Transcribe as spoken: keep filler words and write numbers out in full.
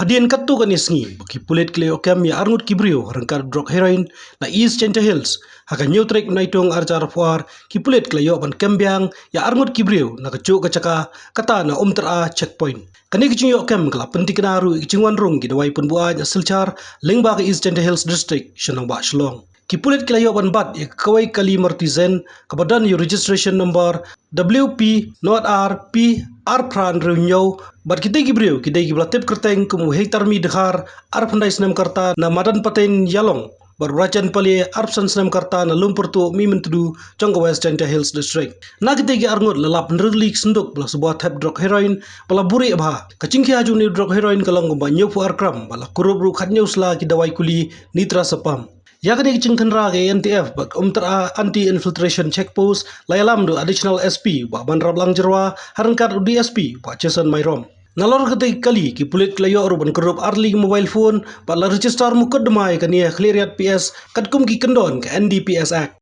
Hadien katto katne sngi ba ki pulit ki la ïoh kem ïa arngut ki briew ryngkat drok heroin na East Jaintia Hills, ha ka hynñiew tarik u Naitung arhajar arphew ar, ki pulit ki la ïoh ban kem biang ïa arngut ki briew na kajuh ka jaka, kata na Umtyra checkpoint. Kane ka jingïoh kem ka la pynthikna ruh ïa ka jingwan rung ki dawai pynbuaid na Silchar lyngba ka East Jaintia Hills District sha nongbah Shillong. Ki pulit ki la ïoh ban bat ïa kawei ka kali Maruti Zen kaba don ïa u registration number W P nought R P ar phra hynriew hynñiew, bad kitei ki briew ki dei kiba la tip kyrteng kum u Heitarmi Dkhar, arphew khyndai snem ka rta, na Madanpaten Ïalong, bad u Rajan Pale, arphew san snem ka rta, na Lumpyrtuh Mihmyntdu jong ka West Jaintia Hills District. Na kitei ki arngut la lap hynriew tylli ki synduk ba la sngewbha thep drok heroin ba la buhrieh bha. Ka jingkhia jong une u drok heroin ka long kumba hynñiewphew ar gram, bad la kurup ruh khathynñiew sla ki dawai kuli nitrazepam. Ïa kane ka jingkhynra ka A N T F bad Umtyra Anti Infiltration Check Post la ïalam da u Additional S P Bah Banraplang Jyrwa, ha ryngkat u D S P Bah Jason Myrom. Nalor katei ka kali, ki pulit ki la ïoh ruh ban kurup ar tylli ki mobile phone bad la register mukotduma ïa kane ha Khliehriat P S katkum ki kyndon ka N D P S Act.